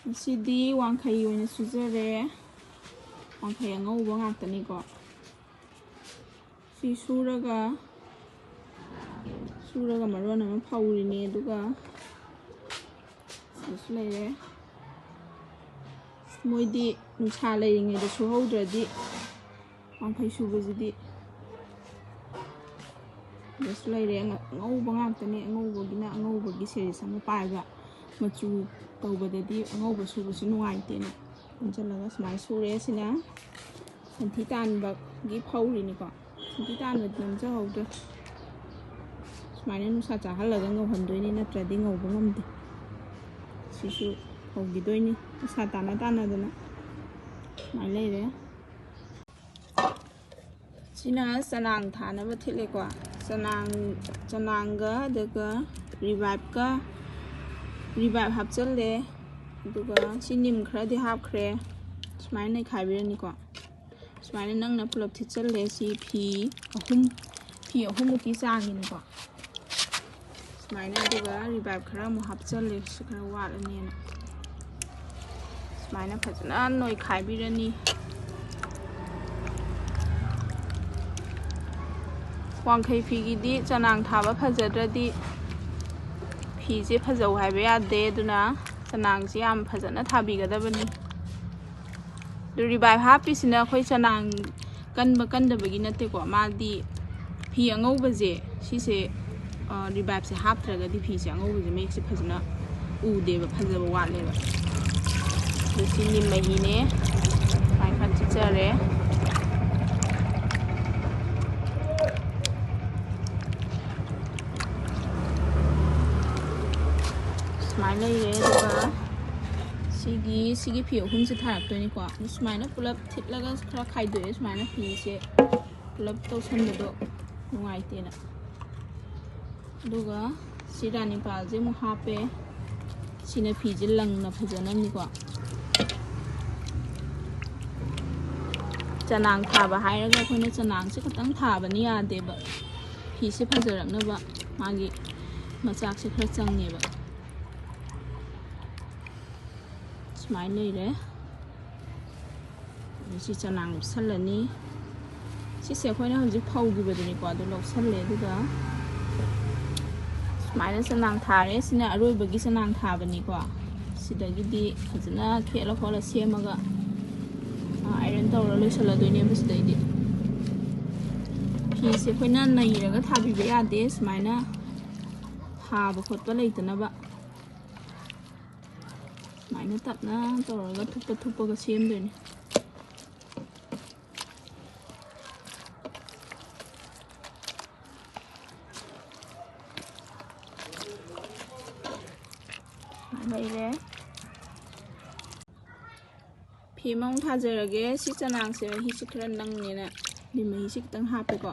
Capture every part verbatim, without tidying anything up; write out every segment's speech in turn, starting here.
ꯉꯁꯤꯗꯤ ꯋꯥꯡꯈꯩ ꯑꯣꯏꯅ ꯁꯨꯖꯔꯦ꯫ ꯋꯥꯡꯈꯩ ꯑꯉꯧꯕ ꯉꯥꯛꯇꯅꯤꯀꯣ꯫ ꯁꯤ ꯁꯨꯔꯒ, ꯁꯨꯔꯒ ꯃꯔꯣꯟ ꯑꯃ ꯐꯧꯔꯤꯅꯦ, ꯑꯗꯨꯒ ꯁꯤꯁꯨ ꯂꯩꯔꯦ꯫ ꯃꯣꯏꯗꯤ ꯅꯨꯡꯁꯥ ꯂꯩꯔꯤꯉꯩꯗ ꯁꯨꯍꯧꯗ꯭ꯔꯗꯤ ꯋꯥꯡꯈꯩ ꯁꯨꯕꯁꯤꯗꯤ꯫ ꯁꯤꯗꯁꯨ ꯂꯩꯔꯦ, ꯑꯉ-, ꯑꯉꯧꯕ ꯉꯥꯛꯇꯅꯦ꯫ ꯑꯉꯧꯕꯒꯤꯅ ꯑꯉꯧꯕꯒꯤ series ꯑꯃ ꯄꯥꯏꯕ, ꯃꯆꯨ ꯇꯧꯕꯗꯗꯤ ꯑꯉꯧꯕ ꯁꯨꯕꯁꯨ ꯅꯨꯡꯉꯥꯏꯇꯦꯅ ꯄꯨꯟꯁꯤꯜꯂꯒ ꯁꯨꯃꯥꯏꯅ ꯁꯨꯔꯦ꯫ ꯁꯤꯅ ꯁꯟꯊꯤ ꯇꯥꯟꯕꯒꯤ ꯐꯧꯔꯤꯅꯤꯀꯣ꯫ ꯁꯟꯊꯤ ꯇꯥꯟꯕꯗꯤ ꯅꯝꯖꯍꯧꯗ꯭ꯔꯦ꯫ ꯁꯨꯃꯥꯏꯅ ꯅꯨꯡꯁꯥ ꯆꯥꯍꯜꯂꯒ ꯉꯧꯍꯟꯗꯣꯏꯅꯤ, ꯅꯠꯇ꯭ꯔꯗꯤ ꯉꯧꯕ ꯉꯝꯗꯦ꯫ ꯁꯤꯁꯨ ꯐꯧꯈꯤꯗꯣꯏꯅꯤ, ꯅꯨꯡꯁꯥ ꯇꯥꯅ ꯇꯥꯅꯗꯅ꯫ ꯁꯨꯃꯥꯏꯅ ꯂꯩꯔꯦ꯫ ꯁꯤꯅ ꯆꯅꯥꯡ ꯊꯥꯅꯕ ꯊꯤꯠꯂꯦꯀꯣ꯫ ꯆꯅꯥꯡ, ꯆꯅꯥꯡꯒ ꯑꯗꯨꯒ Reviveꯀ, Revive ꯍꯥꯞꯆꯜꯂꯦ꯫ ꯑꯗꯨꯒ ꯁꯤ ꯅꯤꯝ ꯈꯔꯗꯤ ꯍꯥꯞꯈ꯭ꯔꯦ꯫ ꯁꯨꯃꯥꯏꯅ ꯅꯩꯈꯥꯏꯕꯤꯔꯅꯤꯀꯣ꯫ ꯁꯨꯃꯥꯏꯅ ꯅꯪꯅ ꯄꯨꯂꯞ ꯊꯤꯠꯆꯜꯂꯦ꯫ ꯁꯤ ꯐꯤ ꯑꯍꯨꯝ, ꯐꯤ ꯑꯍꯨꯝꯃꯨꯛꯀꯤ ꯆꯥꯡꯒꯤꯅꯤꯀꯣ꯫ ꯁꯨꯃꯥꯏꯅ, ꯑꯗꯨꯒ Revive ꯈꯔ ꯑꯃꯨꯛ ꯍꯥꯞꯆꯜꯂꯦ, ꯁꯤ ꯈꯔ ꯋꯥꯠꯂꯅꯦꯅ꯫ ꯁꯨꯃꯥꯏꯅ ꯐꯖꯅ ꯅꯣꯏꯈꯥꯏꯕꯤꯔꯅꯤ꯫ ꯋꯥꯡꯈꯩ ꯐꯤꯒꯤꯗꯤ ꯆꯅꯥꯡ ꯊꯥꯕ ꯐꯖꯗ꯭ꯔꯗꯤ ꯐꯤꯁꯦ ꯐꯖꯧ ꯍꯥꯏꯕ ꯌꯥꯗꯦ, ꯑꯗꯨꯅ ꯆꯅꯥꯡꯁꯦ ꯌꯥꯝ ꯐꯖꯅ ꯊꯥꯕꯤꯒꯗꯕꯅꯤ꯫ ꯑꯗꯨ Revive ꯍꯥꯞꯄꯤꯁꯤꯅ ꯑꯩꯈꯣꯏ ꯆꯅꯥꯡ ꯀꯟꯕ ꯀꯟꯗꯕꯒꯤ ꯅꯠꯇꯦꯀꯣ, ꯃꯥꯗꯤ ꯐꯤ ꯑꯉꯧꯕꯁꯦ ꯁꯤꯁꯦ, ꯑ, Reviveꯁꯦ ꯍꯥꯞꯇ꯭ꯔꯒꯗꯤ ꯐꯤꯁꯦ ꯑꯉꯧꯕꯁꯦ ꯃꯌꯦꯛꯁꯦ ꯐꯖꯅ ꯎꯗꯦꯕ, ꯐꯖꯕ ꯋꯥꯠꯂꯦꯕ꯫ ꯑꯗꯨ ꯁꯤ ꯅꯤꯝ ꯃꯍꯤꯅꯦ, ꯁꯨꯃꯥꯏꯅ ꯈꯔ ꯊꯤꯠꯆꯔꯦ꯫ ꯁꯨꯃꯥꯏꯅ ꯂꯩꯔꯦ꯫ ꯑꯗꯨꯒ ꯁꯤꯒꯤ, ꯁꯤꯒꯤ ꯐꯤ ꯑꯍꯨꯝꯁꯦ ꯊꯥꯔꯛꯇꯣꯏꯅꯤꯀꯣ꯫ ꯑꯗꯨ ꯁꯨꯃꯥꯏꯅ ꯄꯨꯂꯞ ꯊꯤꯠꯂꯒ ꯈꯔ ꯈꯥꯏꯗꯣꯛꯑꯦ꯫ ꯁꯨꯃꯥꯏꯅ ꯐꯤꯁꯦ ꯄꯨꯂꯞ ꯇꯧꯁꯟꯕꯗꯣ ꯅꯨꯡꯉꯥꯏꯇꯦꯅ꯫ ꯑꯗꯨꯒ ꯁꯤ ꯔꯥꯅꯤ ꯄꯥꯜꯁꯦ ꯑꯃꯨꯛ ꯍꯥꯞꯄꯦ꯫ ꯁꯤꯅ ꯐꯤꯁꯦ ꯂꯪꯅ ꯐꯖꯅꯕꯅꯤꯀꯣ꯫ ꯆꯅꯥꯡ ꯊꯥꯕ ꯍꯥꯏꯔꯒ ꯑꯩꯈꯣꯏꯅ ꯆꯅꯥꯡꯁꯦ ꯈꯛꯇꯪ ꯊꯥꯕꯅꯤ ꯌꯥꯗꯦꯕ꯫ ꯐꯤꯁꯦ ꯐꯖꯔꯛꯅꯕ ꯃꯥꯒꯤ ꯃꯆꯥꯛꯁꯦ ꯈꯔ ꯆꯪꯉꯦꯕ꯫ ꯁꯨꯃꯥꯏꯅ ꯂꯩꯔꯦ꯫ ꯑꯗꯨ ꯁꯤ ꯆꯅꯥꯡ ꯂꯨꯞꯁꯜꯂꯅꯤ꯫ ꯁꯤꯁꯦ ꯑꯩꯈꯣꯏꯅ ꯍꯧꯖꯤꯛ ꯐꯧꯈꯤꯕꯗꯨꯅꯤꯀꯣ, ꯑꯗꯨ ꯂꯧꯁꯜꯂꯦ꯫ ꯑꯗꯨꯒ ꯁꯨꯃꯥꯏꯅ ꯆꯅꯥꯡ ꯊꯥꯔꯦ꯫ ꯁꯤꯅ ꯑꯔꯣꯏꯕꯒꯤ ꯆꯅꯥꯡ ꯊꯥꯕꯅꯤꯀꯣ꯫ ꯁꯤꯗꯒꯤꯗꯤ ꯐꯖꯅ ꯈꯦꯠꯂ ꯈꯣꯠꯂ ꯁꯦꯝꯃꯒ, ꯑꯥꯏꯔꯟ ꯇꯧꯔ ꯂꯣꯏꯁꯜꯂꯗꯣꯏꯅꯦꯕ ꯁꯤꯗꯩꯗꯤ꯫ ꯐꯤꯁꯦ ꯑꯩꯈꯣꯏꯅ ꯅꯩꯔꯒ ꯊꯥꯕꯤꯕ ꯌꯥꯗꯦ꯫ ꯁꯨꯃꯥꯏꯅ ꯊꯥꯕ ꯈꯣꯠꯄ ꯂꯩꯇꯅꯕ ꯁꯨꯃꯥꯏꯅ ꯇꯞꯅ ꯇꯧꯔꯒ ꯊꯨꯞꯄ ꯊꯨꯞꯄꯒ ꯁꯦꯝꯗꯣꯏꯅꯦ꯫ ꯂꯩꯔꯦ꯫ ꯐꯤ ꯑꯃꯃꯨꯛ ꯊꯥꯖꯔꯒꯦ꯫ ꯁꯤ ꯆꯅꯥꯡꯁꯦ ꯃꯍꯤꯁꯦ ꯈꯔ ꯅꯪꯉꯦꯅ ꯑꯗꯨ ꯃꯍꯤꯁꯦ ꯈꯤꯇꯪ ꯍꯥꯞꯄꯦꯀꯣ꯫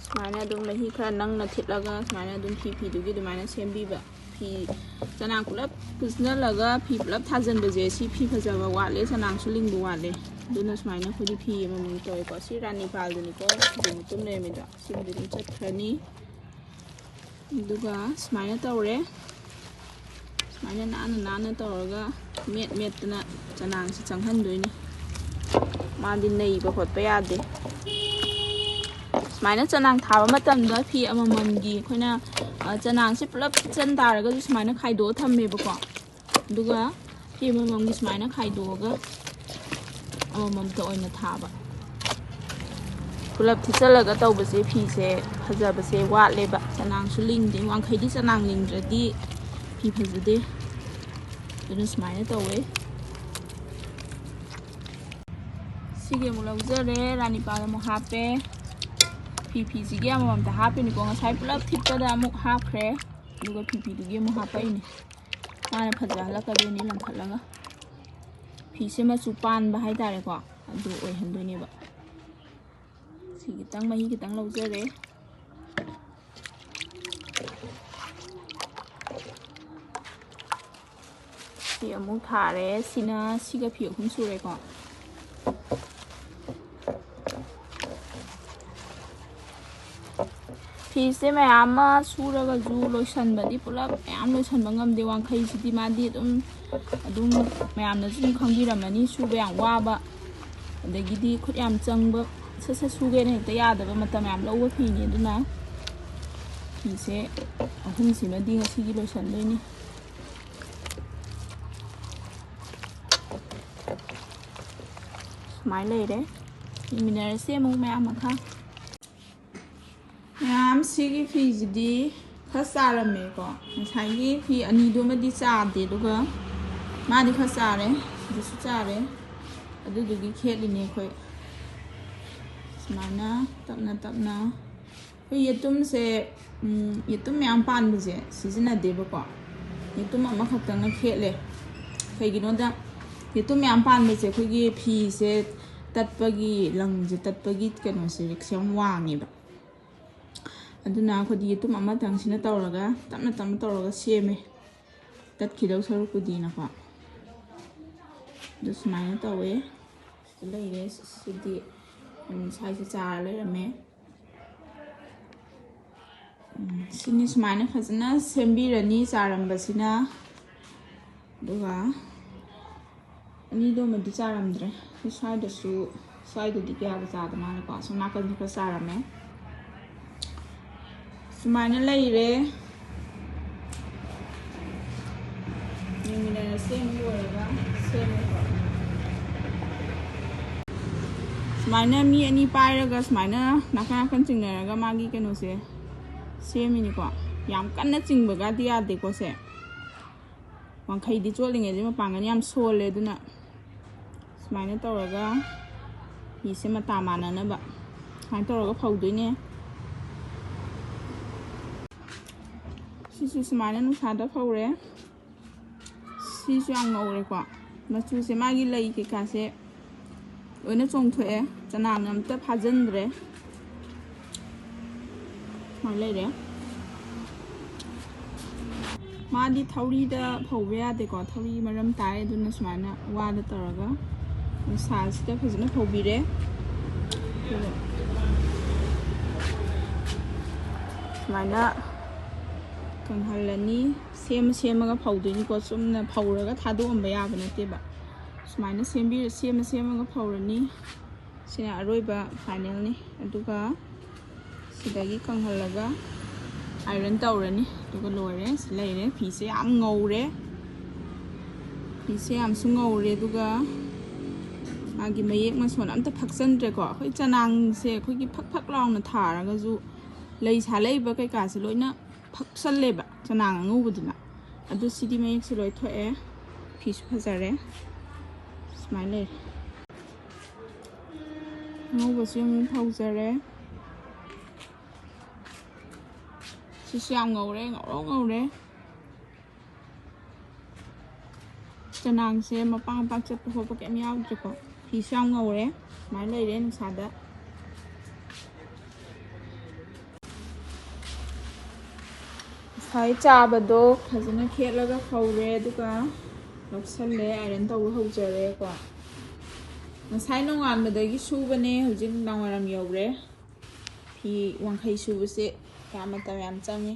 ꯁꯨꯃꯥꯏꯅ ꯑꯗꯨꯝ ꯃꯍꯤ ꯈꯔ ꯅꯪꯅ ꯊꯤꯠꯂꯒ ꯁꯨꯃꯥꯏꯅ ꯑꯗꯨꯝ ꯐꯤ ꯐꯤꯗꯨꯒꯤ ꯑꯗꯨꯃꯥꯏꯅ ꯁꯦꯝꯕꯤꯕ꯫ ꯐꯤ ꯆꯅꯥꯡ ꯄꯨꯂꯞ ꯄꯨꯟꯁꯤꯜꯂꯒ ꯐꯤ ꯄꯨꯂꯞ ꯊꯥꯖꯤꯟꯕꯁꯦ ꯁꯤ ꯐꯤ ꯐꯖꯕ ꯋꯥꯠꯂꯦ, ꯆꯅꯥꯡꯁꯨ ꯂꯤꯡꯕ ꯋꯥꯠꯂꯦ꯫ ꯑꯗꯨꯅ ꯁꯨꯃꯥꯏꯅ ꯑꯩꯈꯣꯏꯗꯤ ꯐꯤ ꯑꯃꯃꯝ ꯇꯧꯋꯦꯀꯣ꯫ ꯁꯤ ꯔꯥꯅꯤ ꯄꯥꯜꯗꯨꯅꯤꯀꯣ, ꯑꯗꯨ ꯃꯇꯨꯝ ꯂꯩꯔꯝꯃꯤꯗꯣ ꯁꯤꯕꯨꯗꯤ ꯑꯗꯨꯝ ꯆꯠꯈ꯭ꯔꯅꯤ꯫ ꯑꯗꯨꯒ ꯁꯨꯃꯥꯏꯅ ꯇꯧꯔꯦ꯫ ꯁꯨꯃꯥꯏꯅ ꯅꯥꯟꯅ ꯅꯥꯟꯅ ꯇꯧꯔꯒ ꯃꯦꯠ ꯃꯦꯠꯇꯅ ꯆꯅꯥꯡꯁꯤ ꯆꯪꯍꯟꯗꯣꯏꯅꯤ꯫ ꯃꯥꯗꯤ ꯅꯩꯕ ꯈꯣꯠꯄ ꯌꯥꯗꯦ꯫ ꯁꯨꯃꯥꯏꯅ ꯆꯅꯥꯡ ꯊꯥꯕ ꯃꯇꯝꯗ ꯐꯤ ꯑꯃꯃꯝꯒꯤ ꯑꯩꯈꯣꯏꯅ, ꯑ, ꯆꯅꯥꯡꯁꯤ ꯄꯨꯂꯞ ꯆꯟ ꯇꯥꯔꯒꯁꯨ ꯁꯨꯃꯥꯏꯅ ꯈꯥꯏꯗꯣꯛꯑ ꯊꯝꯃꯦꯕꯀꯣ꯫ ꯑꯗꯨꯒ ꯐꯤ ꯑꯃꯃꯝꯒꯤ ꯁꯨꯃꯥꯏꯅ ꯈꯥꯏꯗꯣꯛꯑꯒ ꯑꯃꯃꯝꯇ ꯑꯣꯏꯅ ꯊꯥꯕ꯫ ꯄꯨꯂꯞ ꯊꯤꯠꯆꯜꯂꯒ ꯇꯧꯕꯁꯦ ꯐꯤꯁꯦ ꯐꯖꯕꯁꯦ ꯋꯥꯠꯂꯦꯕ꯫ ꯆꯅꯥꯡꯁꯨ ꯂꯤꯡꯗꯦ꯫ ꯋꯥꯡꯈꯩꯗꯤ ꯆꯅꯥꯡ ꯂꯤꯡꯗ꯭ꯔꯗꯤ ꯐꯤ ꯐꯖꯗꯦ꯫ ꯑꯗꯨꯅ ꯁꯨꯃꯥꯏꯅ ꯇꯧꯋꯦ꯫ ꯁꯤꯒꯤ ꯑꯃꯨꯛ ꯂꯧꯖꯔꯦ, ꯔꯥꯅꯤ ꯄꯥꯜ ꯑꯃꯨꯛ ꯍꯥꯞꯄꯦ꯫ ꯐꯤ ꯐꯤꯁꯤꯒꯤ ꯑꯃꯃꯝꯇ ꯍꯥꯞꯄꯤꯅꯤꯀꯣ꯫ ꯉꯁꯥꯏ ꯄꯨꯂꯞ ꯊꯤꯠꯄꯗ ꯑꯃꯨꯛ ꯍꯥꯞꯈ꯭ꯔꯦ, ꯑꯗꯨꯒ ꯐꯤ ꯐꯤꯗꯨꯒꯤ ꯑꯃꯨꯛ ꯍꯥꯞꯄꯛꯏꯅꯦ꯫ ꯃꯥꯅ ꯐꯖꯍꯜꯂꯛꯀꯗꯣꯏꯅꯤ ꯂꯪꯈꯠꯂꯒ꯫ ꯐꯤꯁꯦ ꯃꯆꯨ ꯄꯥꯟꯕ ꯍꯥꯏꯇꯥꯔꯦꯀꯣ, ꯑꯗꯨ ꯑꯣꯏꯍꯟꯗꯣꯏꯅꯦꯕ꯫ ꯁꯤ ꯈꯤꯇꯪ ꯃꯍꯤ ꯈꯤꯇꯪ ꯂꯧꯖꯔꯦ꯫ ꯁꯤ ꯑꯃꯨꯛ ꯊꯥꯔꯦ꯫ ꯁꯤꯅ ꯁꯤꯒ ꯐꯤ ꯑꯍꯨꯝ ꯁꯨꯔꯦꯀꯣ꯫ ꯐꯤꯁꯦ ꯃꯌꯥꯝ ꯑꯃ ꯁꯨꯔꯒꯁꯨ ꯂꯣꯏꯁꯟꯕꯗꯤ ꯄꯨꯂꯞ ꯃꯌꯥꯝ ꯂꯣꯏꯁꯟꯕ ꯉꯝꯗꯦ꯫ ꯋꯥꯡꯈꯩꯁꯤꯗꯤ ꯃꯥꯗꯤ ꯑꯗꯨꯝ, ꯑꯗꯨꯝ ꯃꯌꯥꯝꯅꯁꯨ ꯑꯗꯨꯝ ꯈꯪꯕꯤꯔꯝꯃꯅꯤ, ꯁꯨꯕ ꯌꯥꯝ ꯋꯥꯕ, ꯑꯗꯒꯤꯗꯤ ꯈꯨꯠ ꯌꯥꯝ ꯆꯪꯕ, ꯁꯠ ꯁꯠ ꯁꯨꯒꯦꯅ ꯍꯦꯛꯇ ꯌꯥꯗꯕ, ꯃꯇꯝ ꯌꯥꯝ ꯂꯧꯕ ꯐꯤꯅꯤ꯫ ꯑꯗꯨꯅ ꯐꯤꯁꯦ ꯑꯍꯨꯝꯁꯤꯃꯗꯤ ꯉꯁꯤꯒꯤ ꯂꯣꯏꯁꯟꯗꯣꯏꯅꯤ꯫ ꯁꯨꯃꯥꯏꯅ ꯂꯩꯔꯦ꯫ ꯌꯦꯡꯃꯤꯟꯅꯔꯁꯦ ꯑꯃꯨꯛ ꯃꯌꯥꯝ ꯃꯈꯥ꯫ ꯃꯌꯥꯝ, ꯁꯤꯒꯤ ꯐꯤꯁꯤꯗꯤ ꯈꯔ ꯆꯥꯔꯝꯃꯦꯀꯣ꯫ ꯉꯁꯥꯏꯒꯤ ꯐꯤ ꯑꯅꯤꯗꯨꯃꯗꯤ ꯆꯥꯗꯦ, ꯑꯗꯨꯒ ꯃꯥꯗꯤ ꯈꯔ ꯆꯥꯔꯦ, ꯁꯤꯗꯁꯨ ꯆꯥꯔꯦ꯫ ꯑꯗꯨꯗꯨꯒꯤ ꯈꯦꯠꯂꯤꯅꯦ ꯑꯩꯈꯣꯏ꯫ ꯁꯨꯃꯥꯏꯅ ꯇꯞꯅ ꯇꯞꯅ ꯑꯩꯈꯣꯏ ꯌꯦꯇꯨꯝꯁꯦ, ꯎꯝ, ꯌꯦꯇꯨꯝ ꯃꯌꯥꯝ ꯄꯥꯟꯕꯁꯦ ꯁꯤꯖꯤꯟꯅꯗꯦꯕꯀꯣ꯫ ꯌꯦꯇꯨꯝ ꯑꯃꯈꯛꯇꯪꯅ ꯈꯦꯠꯂꯦ꯫ ꯀꯩꯒꯤꯅꯣꯗ, ꯌꯦꯇꯨꯝ ꯃꯌꯥꯝ ꯄꯥꯟꯕꯁꯦ ꯑꯩꯈꯣꯏꯒꯤ ꯐꯤꯁꯦ ꯇꯠꯄꯒꯤ, ꯂꯪꯁꯦ ꯇꯠꯄꯒꯤ ꯀꯩꯅꯣꯁꯦ, ꯔꯤꯛꯁ ꯌꯥꯝ ꯋꯥꯡꯉꯦꯕ꯫ ꯑꯗꯨꯅ ꯑꯩꯈꯣꯏꯗꯤ ꯌꯦꯇꯨꯝ ꯑꯃꯇꯪꯁꯤꯅ ꯇꯧꯔꯒ, ꯇꯞꯅ ꯇꯞꯅ ꯇꯧꯔꯒ ꯁꯦꯝꯃꯦ, ꯇꯠꯈꯤꯗꯧ ꯁꯔꯨꯛꯄꯨꯗꯤꯅꯀꯣ꯫ ꯑꯗꯨ ꯁꯨꯃꯥꯏꯅ ꯇꯧꯋꯦ꯫ ꯁꯤꯗ ꯂꯩꯔꯦ꯫ ꯁꯤꯗꯤ, ꯎꯝ, ꯁ꯭ꯋꯥꯏꯁꯦ ꯆꯥꯔ ꯂꯩꯔꯝꯃꯦ꯫ ꯎꯝ, ꯁꯤꯅꯤ꯫ ꯁꯨꯃꯥꯏꯅ ꯐꯖꯅ ꯁꯦꯝꯕꯤꯔꯅꯤ ꯆꯥꯔꯝꯕꯁꯤꯅ꯫ ꯑꯗꯨꯒ ꯑꯅꯤꯗꯨꯃꯗꯤ ꯆꯥꯔꯝꯗ꯭ꯔꯦ꯫ ꯁꯤ ꯁ꯭ꯋꯥꯏꯗꯁꯨ, ꯁ꯭ꯋꯥꯏꯗꯗꯤ ꯀꯌꯥꯒ ꯆꯥꯗ ꯃꯥꯜꯂꯦꯀꯣ꯫ ꯑꯁꯣꯝ ꯅꯥꯀꯟꯁꯨ ꯈꯔ ꯆꯥꯔꯝꯃꯦ꯫ ꯁꯨꯃꯥꯏꯅ ꯂꯩꯔꯦ꯫ ꯌꯦꯡꯃꯤꯟꯅꯔꯁꯦ ꯑꯃꯨꯛ ꯂꯣꯏꯔꯒ ꯁꯦꯝꯃꯦꯀꯣ꯫ ꯁꯨꯃꯥꯏꯅ ꯃꯤ ꯑꯅꯤ ꯄꯥꯏꯔꯒ ꯁꯨꯃꯥꯏꯅ ꯅꯥꯀꯟ ꯅꯥꯀꯟ ꯆꯤꯡꯅꯔꯒ ꯃꯥꯒꯤ ꯀꯩꯅꯣꯁꯦ ꯁꯦꯝꯃꯤꯅꯤꯀꯣ꯫ ꯌꯥꯝ ꯀꯟꯅ ꯆꯤꯡꯕꯒꯗꯤ ꯌꯥꯗꯦꯀꯣ ꯁꯦ꯫ ꯋꯥꯡꯈꯩꯗꯤ ꯆꯣꯠꯂꯤꯉꯩꯗꯤ ꯃꯄꯥꯡꯒꯜ ꯌꯥꯝ ꯁꯣꯜꯂꯦ꯫ ꯑꯗꯨꯅ ꯁꯨꯃꯥꯏꯅ ꯇꯧꯔꯒ ꯐꯤꯁꯦ ꯃꯇꯥ ꯃꯥꯟꯅꯅꯕ ꯁꯨꯃꯥꯏꯅ ꯇꯧꯔꯒ ꯐꯧꯗꯣꯏꯅꯦ꯫ ꯁꯤꯁꯨ ꯁꯨꯃꯥꯏꯅ ꯅꯨꯡꯁꯥꯗ ꯐꯧꯔꯦ꯫ ꯁꯤꯁꯨ ꯌꯥꯝ ꯉꯧꯔꯦꯀꯣ꯫ ꯃꯆꯨꯁꯦ, ꯃꯥꯒꯤ ꯂꯩ ꯀꯩꯀꯥꯁꯦ ꯂꯣꯏꯅ ꯆꯣꯡꯊꯣꯛꯑꯦ꯫ ꯆꯅꯥꯡ ꯑꯝꯇ ꯐꯥꯖꯤꯟꯗ꯭ꯔꯦ꯫ ꯁꯨꯃꯥꯏꯅ ꯂꯩꯔꯦ꯫ ꯃꯥꯗꯤ ꯊꯧꯔꯤꯗ ꯐꯧꯕ ꯌꯥꯗꯦꯀꯣ, ꯊꯧꯔꯤ ꯃꯔꯝ ꯇꯥꯏ꯫ ꯑꯗꯨꯅ ꯁꯨꯃꯥꯏꯅ ꯋꯥꯗ ꯇꯧꯔꯒ ꯅꯨꯡꯁꯥꯁꯤꯗ ꯐꯖꯅ ꯐꯧꯕꯤꯔꯦ꯫ ꯑꯗꯨꯒ ꯁꯨꯃꯥꯏꯅ ꯀꯪꯍꯜꯂꯅꯤ꯫ ꯁꯦꯝꯃ ꯁꯦꯝꯃꯒ ꯐꯧꯗꯣꯏꯅꯤꯀꯣ, ꯆꯨꯝꯅ ꯐꯧꯔꯒ ꯊꯥꯗꯣꯛꯑꯝꯕ ꯌꯥꯕ ꯅꯠꯇꯦꯕ꯫ ꯁꯨꯃꯥꯏꯅ ꯁꯦꯝꯕꯤꯔ ꯁꯦꯝꯃ ꯁꯦꯝꯃꯒ ꯐꯧꯔꯅꯤ꯫ ꯁꯤꯅ ꯑꯔꯣꯏꯕ ꯐꯥꯏꯅꯦꯜꯅꯤ꯫ ꯑꯗꯨꯒ ꯁꯤꯗꯒꯤ ꯀꯪꯍꯜꯂꯒ ꯑꯥꯏꯔꯟ ꯇꯧꯔꯅꯤ꯫ ꯑꯗꯨꯒ ꯂꯣꯏꯔꯦ꯫ ꯁꯤ ꯂꯩꯔꯦ꯫ ꯐꯤꯁꯦ ꯌꯥꯝ ꯉꯧꯔꯦ꯫ ꯐꯤꯁꯦ ꯌꯥꯝꯁꯨ ꯉꯧꯔꯦ꯫ ꯑꯗꯨꯒ ꯃꯥꯒꯤ ꯃꯌꯦꯛ ꯃꯁꯣꯟ ꯑꯝꯇ ꯐꯛꯆꯟꯗ꯭ꯔꯦꯀꯣ꯫ ꯑꯩꯈꯣꯏ ꯆꯅꯥꯡꯁꯦ ꯑꯩꯈꯣꯏꯒꯤ ꯐꯛ ꯐꯛ ꯂꯥꯎꯅ ꯊꯥꯔꯒꯁꯨ ꯂꯩ ꯁꯥꯠꯂꯛꯏꯕ ꯀꯩꯀꯥꯁꯦ ꯂꯣꯏꯅ ꯐꯛꯆꯜꯂꯦꯕ ꯆꯅꯥꯡ ꯑꯉꯧꯕꯗꯨꯅ꯫ ꯑꯗꯨ ꯁꯤꯗꯤ ꯃꯌꯦꯛꯁꯦ ꯂꯣꯏ ꯊꯣꯛꯑꯦ꯫ ꯐꯤꯁꯨ ꯐꯖꯔꯦ꯫ ꯁꯨꯃꯥꯏꯅ ꯂꯩꯔꯦ꯫ ꯑꯉꯧꯕꯁꯨ ꯑꯃꯨꯛ ꯐꯧꯖꯔꯦ꯫ ꯁꯤꯁꯨ ꯌꯥꯝ ꯉꯧꯔꯦ, ꯉꯧꯔꯣꯛ ꯉꯧꯔꯦ꯫ ꯆꯅꯥꯡꯁꯦ ꯃꯄꯥꯛ ꯃꯄꯥꯛ ꯆꯠꯄ ꯈꯣꯠꯄ ꯀꯩꯝ ꯌꯥꯎꯗ꯭ꯔꯦꯀꯣ꯫ ꯐꯤꯁꯨ ꯌꯥꯝ ꯉꯧꯔꯦ꯫ ꯁꯨꯃꯥꯏꯅ ꯂꯩꯔꯦ ꯅꯨꯡꯁꯥꯗ꯫ ꯉꯁꯥꯏ ꯆꯥꯕꯗꯣ ꯐꯖꯅ ꯈꯦꯠꯂꯒ ꯐꯧꯔꯦ, ꯑꯗꯨꯒ ꯂꯧꯁꯜꯂꯦ, ꯑꯥꯏꯔꯟ ꯇꯧꯕ ꯍꯧꯖꯔꯦꯀꯣ꯫ ꯉꯁꯥꯏ ꯅꯣꯡꯉꯥꯟꯕꯗꯒꯤ ꯁꯨꯕꯅꯦ, ꯍꯧꯖꯤꯛ ꯅꯨꯡꯗꯥꯡ ꯋꯥꯏꯔꯝ ꯌꯧꯔꯦ꯫ ꯐꯤ ꯋꯥꯡꯈꯩ ꯁꯨꯕꯁꯦ ꯌꯥꯝ ꯃꯇꯝ ꯌꯥꯝ ꯆꯪꯉꯦ,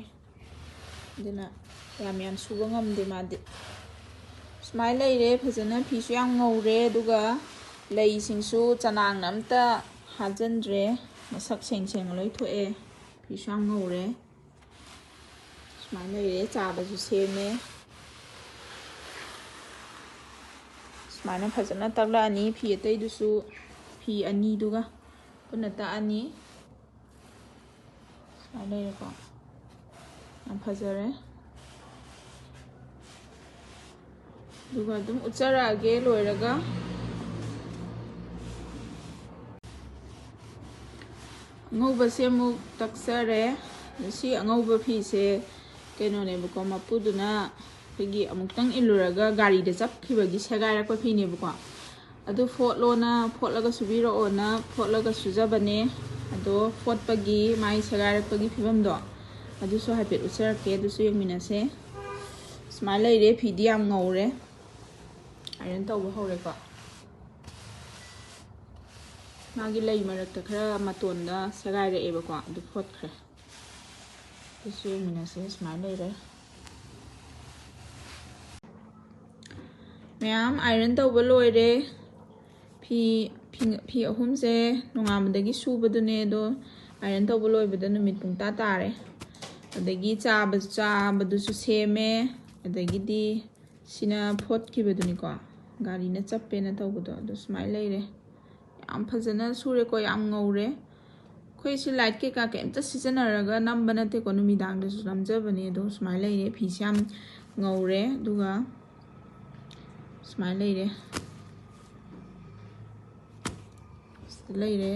ꯑꯗꯨꯅ ꯌꯥꯝ ꯌꯥꯝ ꯁꯨꯕ ꯉꯝꯗꯦ ꯃꯥꯗꯤ꯫ ꯁꯨꯃꯥꯏꯅ ꯂꯩꯔꯦ꯫ ꯐꯖꯅ ꯐꯤꯁꯨ ꯌꯥꯝ ꯉꯧꯔꯦ, ꯑꯗꯨꯒ ꯂꯩꯁꯤꯡꯁꯨ ꯆꯅꯥꯡꯅ ꯑꯝꯇ ꯍꯥꯖꯟꯗ꯭ꯔꯦ꯫ ꯃꯁꯛ ꯁꯦꯡ ꯁꯦꯡꯅ ꯂꯣꯏ ꯊꯣꯛꯑꯦ꯫ ꯐꯤꯁꯨ ꯌꯥꯝ ꯉꯧꯔꯦ꯫ ꯁꯨꯃꯥꯏꯅ ꯂꯩꯔꯦ꯫ ꯆꯥꯕꯁꯨ ꯁꯦꯝꯃꯦ꯫ ꯁꯨꯃꯥꯏꯅ ꯐꯖꯅ ꯇꯛꯂꯛꯑꯅꯤ꯫ ꯐꯤ ꯑꯇꯩꯗꯨꯁꯨ, ꯐꯤ ꯑꯅꯤꯗꯨꯒ ꯄꯨꯟꯅ ꯇꯛꯑꯅꯤ꯫ ꯁꯨꯃꯥꯏꯅ ꯂꯩꯔꯦꯀꯣ꯫ ꯌꯥꯝ ꯐꯖꯔꯦ꯫ ꯑꯗꯨꯒ ꯑꯗꯨꯝ ꯎꯠꯆꯔꯛꯑꯒꯦ ꯂꯣꯏꯔꯒ꯫ ꯑꯉꯧꯕꯁꯦ ꯑꯃꯨꯛ ꯇꯛꯆꯔꯦ꯫ ꯁꯤ ꯑꯉꯧꯕ ꯐꯤꯁꯦ ꯀꯩꯅꯣꯅꯦꯕꯀꯣ, ꯃꯄꯨꯗꯨꯅ ꯑꯩꯈꯣꯏꯒꯤ ꯑꯃꯨꯛꯇꯪ ꯏꯜꯂꯨꯔꯒ ꯒꯥꯔꯤꯗ ꯆꯞꯈꯤꯕꯒꯤ ꯁꯦꯒꯥꯏꯔꯛꯄ ꯐꯤꯅꯦꯕꯀꯣ꯫ ꯑꯗꯨ ꯐꯣꯠꯂꯣꯅ, ꯐꯣꯠꯂꯒ ꯁꯨꯕꯤꯔꯛꯑꯣꯅ ꯐꯣꯠꯂꯒ ꯁꯨꯖꯕꯅꯦ꯫ ꯑꯗꯣ ꯐꯣꯠꯄꯒꯤ ꯃꯥꯏ ꯁꯦꯒꯥꯏꯔꯛꯄꯒꯤ ꯐꯤꯕꯝꯗꯣ ꯑꯗꯨꯁꯨ ꯍꯥꯏꯐꯦꯠ ꯎꯠꯆꯔꯛꯀꯦ, ꯑꯗꯨꯁꯨ ꯌꯦꯡꯃꯤꯟꯅꯁꯦ꯫ ꯁꯨꯃꯥꯏꯅ ꯂꯩꯔꯦ꯫ ꯐꯤꯗꯤ ꯌꯥꯝ ꯉꯧꯔꯦ꯫ ꯑꯥꯏꯔꯟ ꯇꯧꯕ ꯍꯧꯔꯦꯀꯣ꯫ ꯃꯥꯒꯤ ꯂꯩ ꯃꯔꯛꯇ ꯈꯔ ꯃꯇꯣꯟꯗ ꯁꯦꯒꯥꯏꯔꯛꯑꯦꯕꯀꯣ, ꯑꯗꯨ ꯐꯣꯠꯈ꯭ꯔꯦ꯫ ꯁꯤꯁꯨ ꯌꯦꯡꯃꯤꯟꯅꯁꯦ꯫ ꯁꯨꯃꯥꯏꯅ ꯂꯩꯔꯦ꯫ ꯃꯌꯥꯝ iron ꯇꯧꯕ ꯂꯣꯏꯔꯦ꯫ ꯐꯤ, ꯐꯤ, ꯐꯤ ꯑꯍꯨꯝꯁꯦ ꯅꯣꯡꯉꯥꯟꯕꯗꯒꯤ ꯁꯨꯕꯗꯨꯅꯦ, ꯑꯗꯣ iron ꯇꯧꯕ ꯂꯣꯏꯕꯗ ꯅꯨꯃꯤꯠ ꯄꯨꯡꯇꯥ ꯇꯥꯔꯦ꯫ ꯑꯗꯒꯤ ꯆꯥꯕ, ꯆꯥꯕꯗꯨꯁꯨ ꯁꯦꯝꯃꯦ꯫ ꯑꯗꯒꯤꯗꯤ ꯁꯤꯅ ꯐꯣꯠꯈꯤꯕꯗꯨꯅꯤꯀꯣ, ꯒꯥꯔꯤꯅ ꯆꯞꯄꯦꯅ ꯇꯧꯕꯗꯣ, ꯑꯗꯨ ꯁꯨꯃꯥꯏꯅ ꯂꯩꯔꯦ꯫ ꯌꯥꯝ ꯐꯖꯅ ꯁꯨꯔꯦꯀꯣ, ꯌꯥꯝ ꯉꯧꯔꯦ꯫ ꯑꯩꯈꯣꯏ ꯁꯤ light ꯀꯩꯀꯥ ꯀꯩꯝꯇ ꯁꯤꯖꯤꯟꯅꯔꯒ ꯅꯝꯕ ꯅꯠꯇꯦꯀꯣ, ꯅꯨꯃꯤꯗꯥꯡꯗꯁꯨ ꯅꯝꯖꯕꯅꯦ꯫ ꯑꯗꯣ ꯁꯨꯃꯥꯏꯅ ꯂꯩꯔꯦ, ꯐꯤꯁꯦ ꯌꯥꯝ ꯉꯧꯔꯦ꯫ ꯑꯗꯨꯒ ꯁꯨꯃꯥꯏꯅ ꯂꯩꯔꯦ, ꯁꯤꯗ ꯂꯩꯔꯦ꯫